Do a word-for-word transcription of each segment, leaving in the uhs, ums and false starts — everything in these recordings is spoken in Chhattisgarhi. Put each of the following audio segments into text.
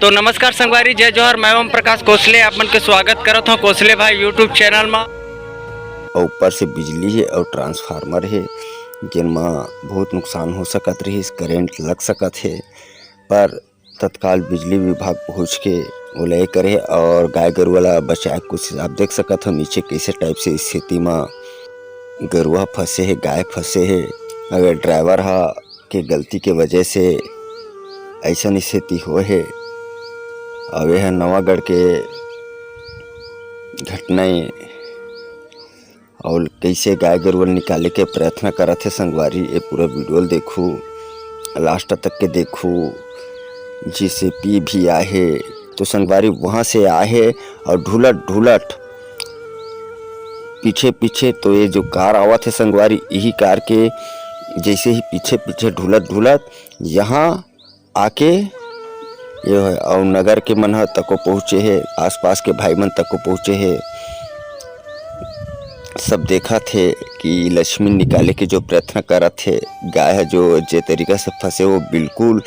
तो नमस्कार संगवारी, जय जोहार, मैं ओम प्रकाश कोसले, आप मन के स्वागत करत हौं कोसले भाई YouTube चैनल मा। अउ ऊपर से बिजली हे अउ ट्रांसफार्मर हे, जेन मा बहुत नुकसान हो सकत रहिस, करंट लग सकत हे, पर तत्काल बिजली विभाग पहुंच के ओला ए करे अउ गाय गरुवा ला बचाए के कोशिश। आप देख सकत हो नीचे कैसे टाइप से स्थिति मा गरुवा फंसे हे, गाय फंसे हे। अगर ड्राइवर हा के गलती के वजह से ऐसन स्थिति होए हे। अउ यह नवागढ़ के घटना ए। अउ कैसे गाय गरुवा निकाले के प्रयत्न करत हे संगवारी, ये पूरा वीडियो ल देखू, लास्ट तक के देखू। जेसीबी भी आए हे, तो संगवारी वहाँ से आए हे अउ ढुलत ढुलत पीछे पीछे, तो ये जो कार आवत हे संगवारी, यही कार के जैसे ही पीछे पीछे ढुलत ढुलत यहाँ आके ये हे, अउ नगर के मन ह तको पहुँचे हे, आसपास के भाई मन तको पहुँचे हे। सब देखत हे कि लक्ष्मी निकाले के जो प्रयत्न करत हे, गाय ह जो जे तरीका से फंसे, वो बिल्कुल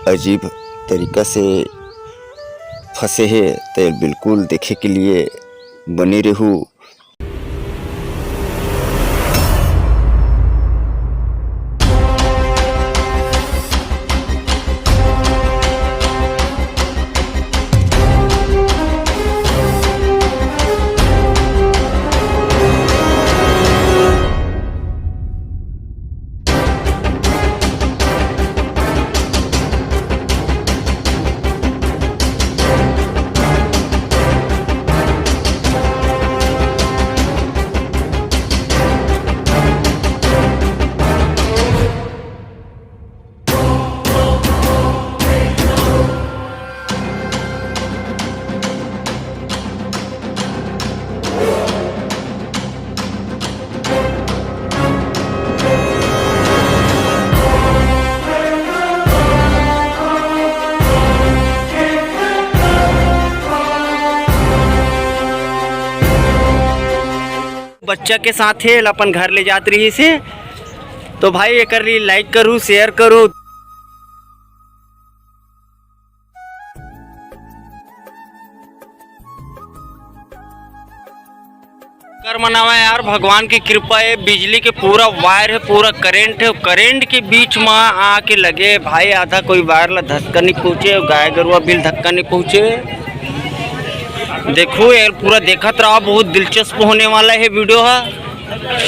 अजीब तरीका से फंसे हे। ते बिल्कुल देखे के लिए बने रहू। बच्चा के साथ हे, एला अपन घर ले जात रहिस हे। तो भाई, एकर लिए लाइक करू, शेयर करू। कर मनावा यार, भगवान की कृपा हे, बिजली के पूरा वायर हे, पूरा करंट हे, करंट के बीच में आके लगे भाई, आधा कोई वायर ला धक्का नहीं पहुँचे, गाय गरुआ भी धक्का नहीं पहुँचे। देखो यार, पूरा देखत रहा, बहुत दिलचस्प होने वाला है वीडियो हा।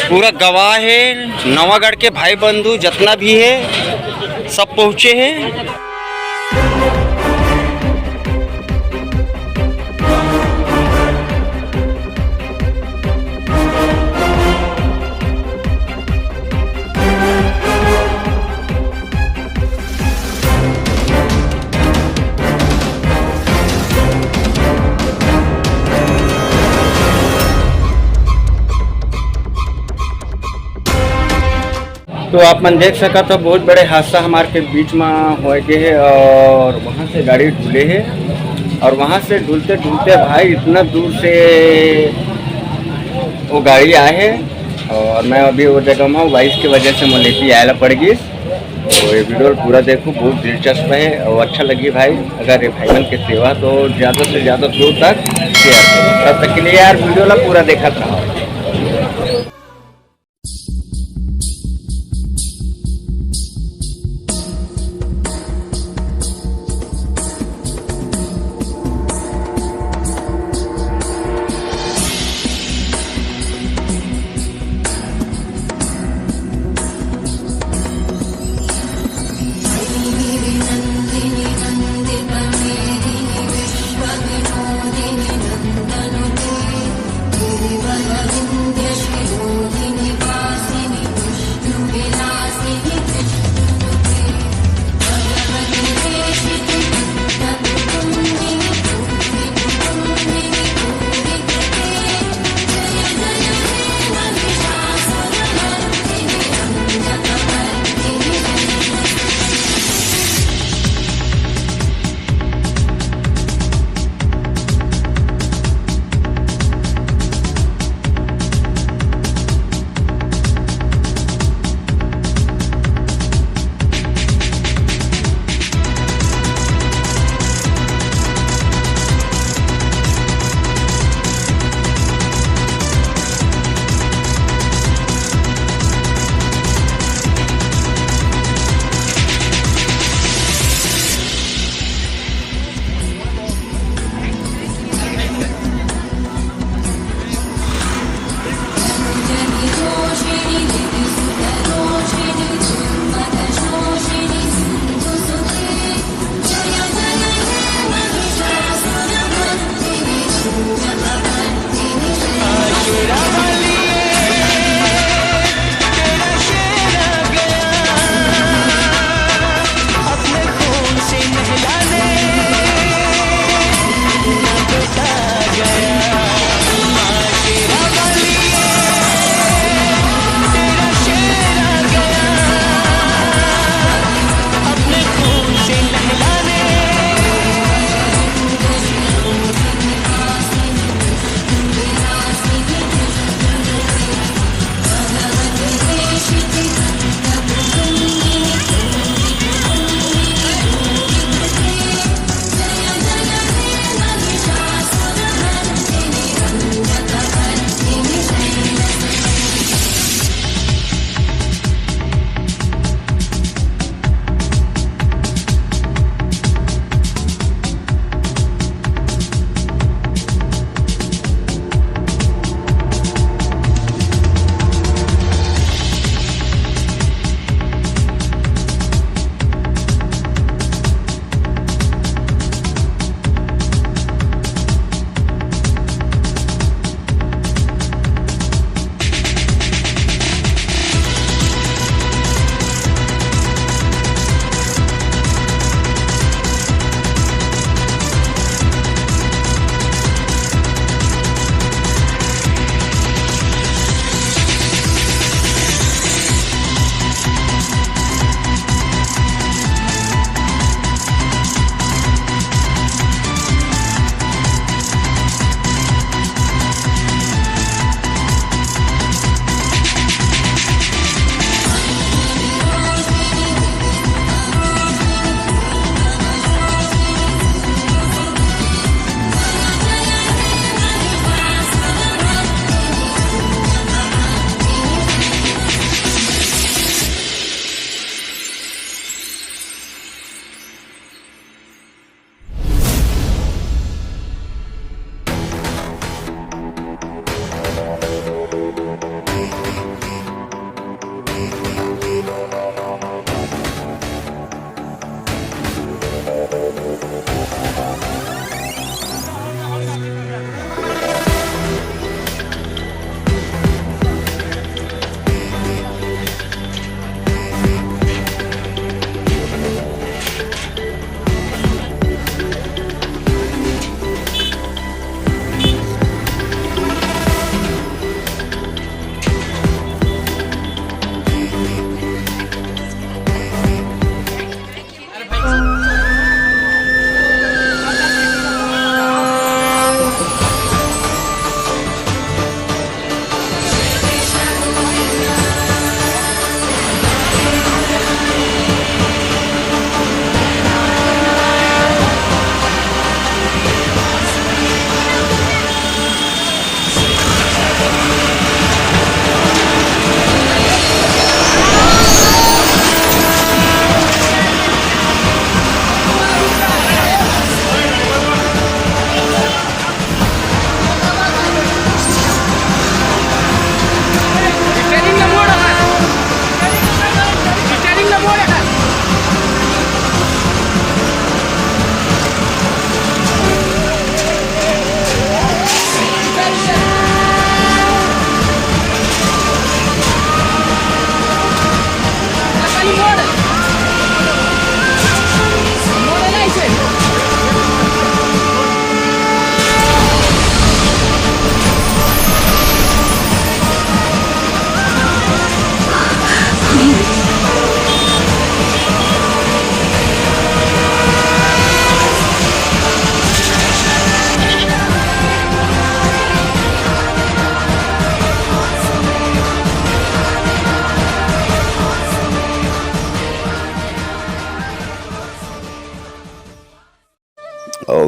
पूरा गवाह है, नवागढ़ के भाई बंधु जितना भी है, सब पहुँचे हैं। तो आप मन देख सकत हो, बहुत बड़े हादसा हमार के बीच में होए के हे और वहाँ से गाड़ी ढुले हे और वहाँ से ढुलते ढुलते भाई इतना दूर से वो गाड़ी आए हे और मैं अभी वो जगह में हूँ, बारिश की वजह से मोलेपी आयला पड़ गई। तो ये वीडियो पूरा देखो, बहुत दिलचस्प है और अच्छा लगी भाई। अगर ये भाई मन के सेवा तो ज़्यादा से ज़्यादा दूर तक शेयर करो। तब तक के लिए यार वीडियो ला पूरा देखत रहो।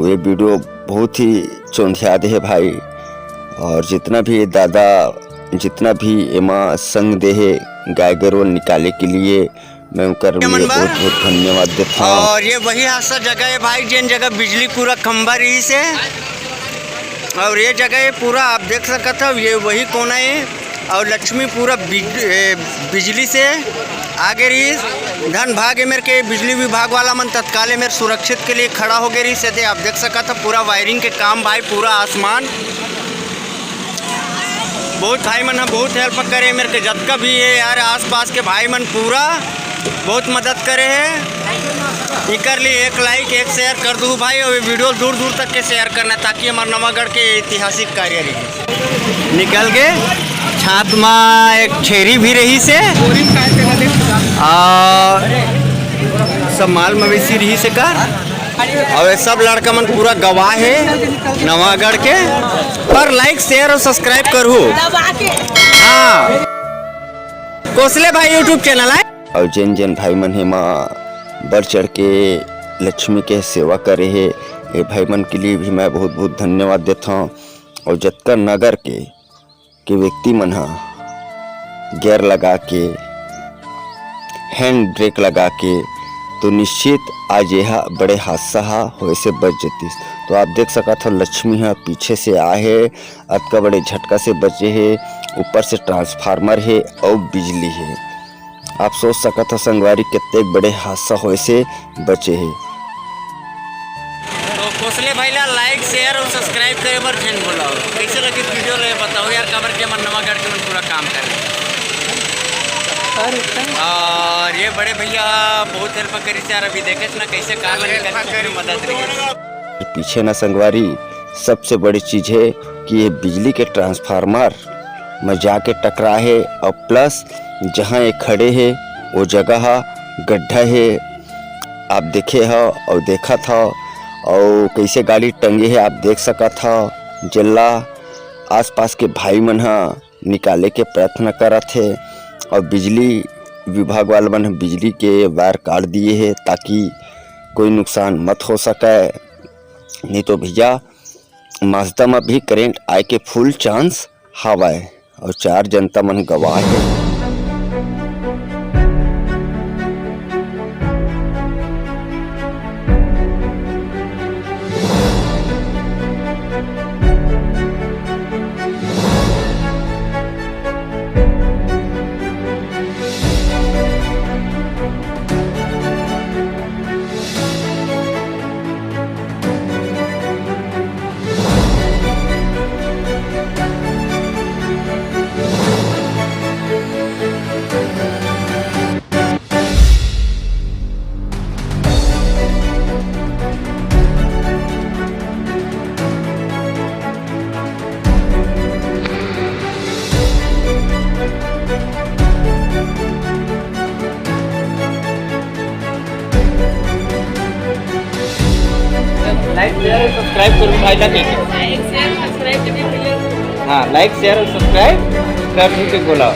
ये वीडियो बहुत ही चौंधिया दे हे भाई। और जितना भी दादा, जितना भी एमा संग दे हे गाय गरुवा निकाले के लिए, मैं उनकर लिए बहुत बहुत धन्यवाद देता हूँ। और ये वही हादसा जगह है भाई, जेन जगह बिजली पूरा खंभा रहिस हे। और ये जगह, ये पूरा आप देख सकत हव, ये वही कोना है। और लक्ष्मी पूरा बिज-, ए, बिजली से आगे रहिस। धन भाग ए मेर के बिजली विभाग वाला मन तत्काल ए मेर सुरक्षित के लिए खड़ा हो गए रहिस। ये आप देख सकत हव, पूरा वायरिंग के काम भाई, पूरा आसमान। बहुत भाई मन ह बहुत हेल्प करे मेर के, जतका भी है यार आसपास के भाई मन पूरा बहुत मदद करे हे। इकर लिए एक लाइक, एक शेयर कर दू भाई, और ये वीडियो दूर दूर तक के शेयर करना, ताकि हमार नवागढ़ के ऐतिहासिक कार्य रही। निकल के छात मा एक छेरी भी रहिस हे, और सब माल मवेशी रहिस हे कर। और ये सब लड़का मन पूरा गवाह हे नवागढ़ के। पर लाइक, शेयर और सब्सक्राइब करहू। हाँ, कोसले भाई YouTube चैनल आय। और जेन जेन भाई मन हे माँ बढ़ चढ़ के लक्ष्मी के सेवा करे हे, ये भाई मन के लिए भी मैं बहुत बहुत धन्यवाद देता हूँ। और जतका नगर के के व्यक्ति मन ह गियर लगा के, हैंड ब्रेक लगा के, तो निश्चित आज यह बड़े हादसा हा होए से बच जतिस। तो आप देख सकत हो, लक्ष्मी ह पीछे से आए हे, अतका बड़े झटका से बचे हे, ऊपर से ट्रांसफार्मर हे अउ बिजली हे। आप सोच सकत हो संगवारी, कितने बड़े हादसा होए से बचे हे। तो कोसले भाई ला लाइक, शेयर और सब्सक्राइब करे बर झन भूलव। कैसे लगी वीडियो ले बताओ यार, काबर के मन नवागढ़ के मन पूरा काम कर। और ये बड़े भैया बहुत हेल्प करिस यार, अभी देखे ना कैसे कार लगे करके मदद रही। पीछे ना संगवारी, सबसे बड़ी चीज है कि ये बिजली के ट्रांसफार्मर में जाके टकरा है और प्लस जहाँ ये खड़े है वो जगह हा गड्ढा है। आप देखे हो और देखत हो और कैसे गाड़ी टंगे है, आप देख सकत हो। जेला आसपास के भाई मन हा निकाले के प्रयत्न करत हे और बिजली विभाग वाला मन ह बिजली के वायर काट दिए हे, ताकि कोई नुकसान मत हो सके। नहीं तो भैया, माजदा म भी करंट आए के फुल चांस हवय और चार जनता मन गवाह हे। लाइक, शेयर और सब्सक्राइब करो भाई जाके। लाइक, शेयर और सब्सक्राइब करिए भैया। हाँ, लाइक, शेयर और सब्सक्राइब कर दीजिए, बोला।